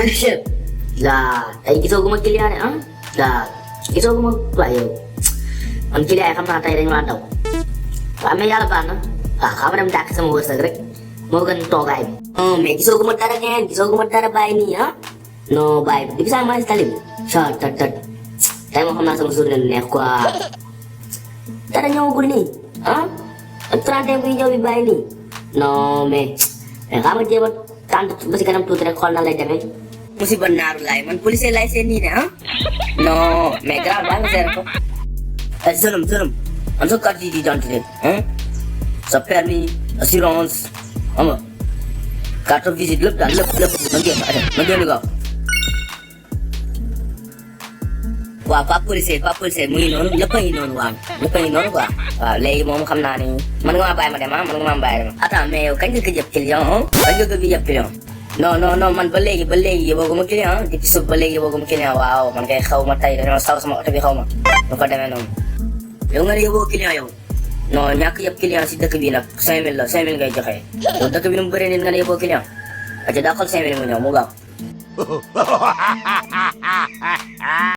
Shit. Là, tay gisoo ko magkilya ha? Là, gisoo ko magplayo. Ang kilya ka matay rin lang daw. May yala ba no? Kama naman daki sa mga wasag rek. Mga ganito guys. May gisoo ko magdara ngayon. Gisoo ko magdara bahay niya. No, bahay. Di bisa mas talim. Shot, tat. Tayo mo kama sa musunan niya ko. Tara niyo ko ni. Ha? Ang trante ko yung bahay ni. No, me. Kama dia buat tanto masih kanam tu terek call na lay deme. Mesti benar lah, man polis lai sen ni ha? No, मैं ग्राम बांग से रखो. सुनम, हम सब कर दी जानते हैं, हैं? सब permis, assurance, हम carte visite lep, nanti lगा. Wah, pak polis mui non, lepas ini non wah. Lagi mau makan nani, mana ngapa bayar mana, mana ngapa bayar. Ata मैं kan kerja kerja, kan kerja kerja. No, man balegi, ya bago magkili ha. Di pisog balegi, bago magkili ha. Wow, man kaya kau matay. Ano sa sama katabi kau ma. Makadami ano. Yung nga bago kili ayaw. No, nyaki yap kili ha si dakabi na. Saimil kaya jakay. So dakabi nung barinin nga na bago kili ha. At dakal saimil mo niya, muga.